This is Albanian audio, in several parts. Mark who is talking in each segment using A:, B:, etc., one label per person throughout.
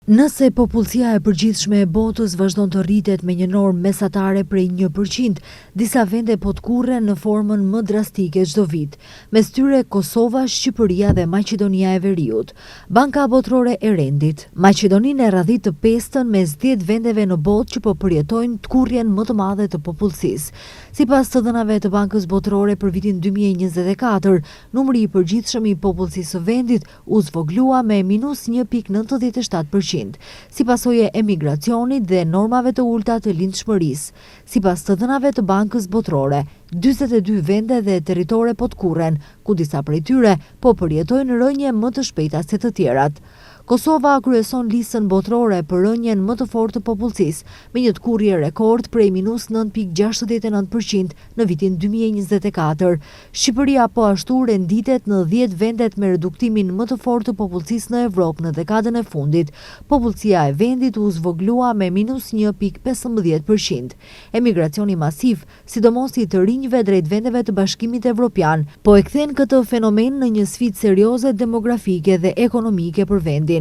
A: Nëse popullsia e përgjithshme e botës vazhdon të rritet me një normë mesatare prej 1%, disa vende po tkurren në formën më drastike çdo vit, mes tyre Kosova, Shqipëria dhe Maqedonia e Veriut. Banka Botërore e rendit Maqedoninë e radhit të pestën mes 10 vendeve në botë që po përjetojnë tkurrjen më të madhe të popullsisë. Sipas të dhënave të Bankës Botërore për vitin 2024, numri i përgjithshëm i popullsisë së vendit u zvogëlua me minus 1.97%, si pasojë e emigracionit dhe normave të ulëta të lindshmërisë. Sipas të dhënave të Bankës Botërore, 42 vende dhe territore po tkurren, ku disa prej tyre po përjetojnë rënie më të shpejta se të tjerat. Kosova kryeson listën botërore për rënien më të fortë të popullsisë, me një tkurrje rekord prej minus 9.69% në vitin 2024. Shqipëria po ashtu renditet në 10 vendet me reduktimin më të fortë të popullsisë në Evropë në dekadën e fundit. Popullsia e vendit u zvogëlua me minus 1.15%. Emigracioni masiv, sidomos i të rinjve drejt vendeve të Bashkimit Evropian, po e kthen këtë fenomen në një sfidë serioze demografike dhe ekonomike për vendin.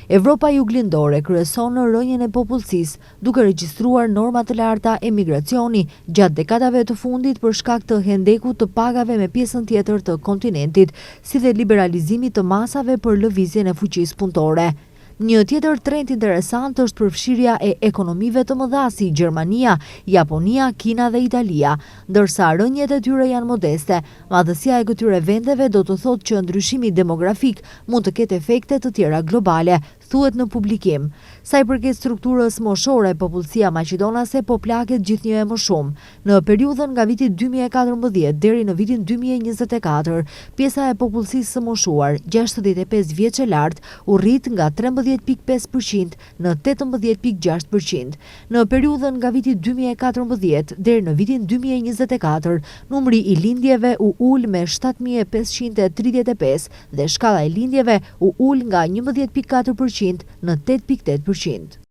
A: Evropa juglindore kryeson në rënien e popullsisë, duke regjistruar norma të larta emigracioni gjatë dekadave të fundit për shkak të hendekut të pagave me pjesën tjetër të kontinentit, si dhe liberalizimit të masave për lëvizjen e fuqisë punëtore. Një tjetër trend interesant është përfshirja e ekonomive të mëdha si Gjermania, Japonia, Kina dhe Italia, ndërsa rëniet e tyre janë modeste. Madhësia e këtyre vendeve do të thotë që ndryshimi demografik mund të ketë efekte të tjera globale, thuhet në publikim. Sa i përket strukturës moshore, popullsia maqedonase po plaket gjithnjë e më shumë. Në periudhën nga viti 2014 deri në vitin 2024, pjesa e popullsisë së moshuar, 65 vjeç e lart, u rrit nga 13.5% në 18.6%. Në periudhën nga viti 2014 deri në vitin 2024, numri i lindjeve u ul me 7535 dhe shkalla e lindjeve u ul nga 11.4% në 8.8%.